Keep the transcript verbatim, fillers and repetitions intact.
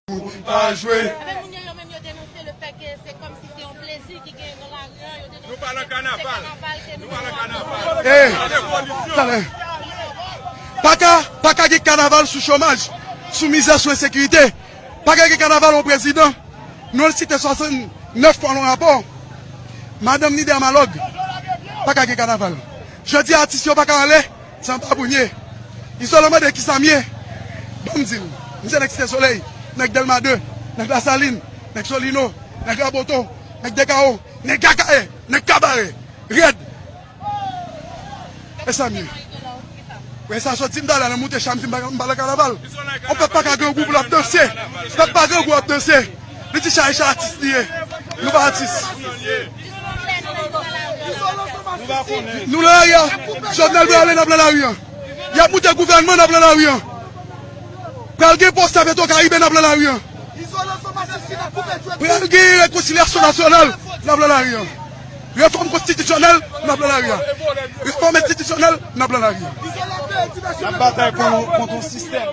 Pou n pa jwe. Ebyen, moun yo, yo menm, yo denonse le fè ke se kòmsi se yon plezi ki genyen nan lari a, yo denonse Nou pa nan ke se kanaval. Kanaval ke Nou nou pa nan kanaval. Eh, talè. Pa ka, pa ka gen kanaval sou chomaj, sou mizè, sou ensekirite. Pa ka gen kanaval yon prezidan. Nou site swasannnèf fwa nan rapò. Madanm Nida Malog. Pa ka gen kanaval. Jodi a, atis yo pa ka ale san babounye. Izolan mande kisa m ye. Ban m di l. M se nèg Site Solèy, nèg Dèlma de, nèg Lasalin, nèg Solino, nèg Raboto, nèg Dekawo, nèg Akayè, nèg Kabarè. Rèd. E sa m ye. Wè sa soti m talè nan moute chay m di m pa m pa nan kanaval. On pèp pa ka grangou pou l ap danse. Pèp pa grangou ap danse. Li di chay chay atis li ye. Nou pa atis. Nou nan lari a. Jovenel pral ale n ap nan lari a. Y ap moute gouvènman n ap nan lari a. Pral gen pwosè Petwokaribe n ap nan lari a. Pral gen rekonsilyasyon nasyonal n ap nan lari a. Refòm konstitisyonèl n ap nan lari a. Refòm enstitisyonèl n ap nan lari a. N ap batay kont kont yon sistèm.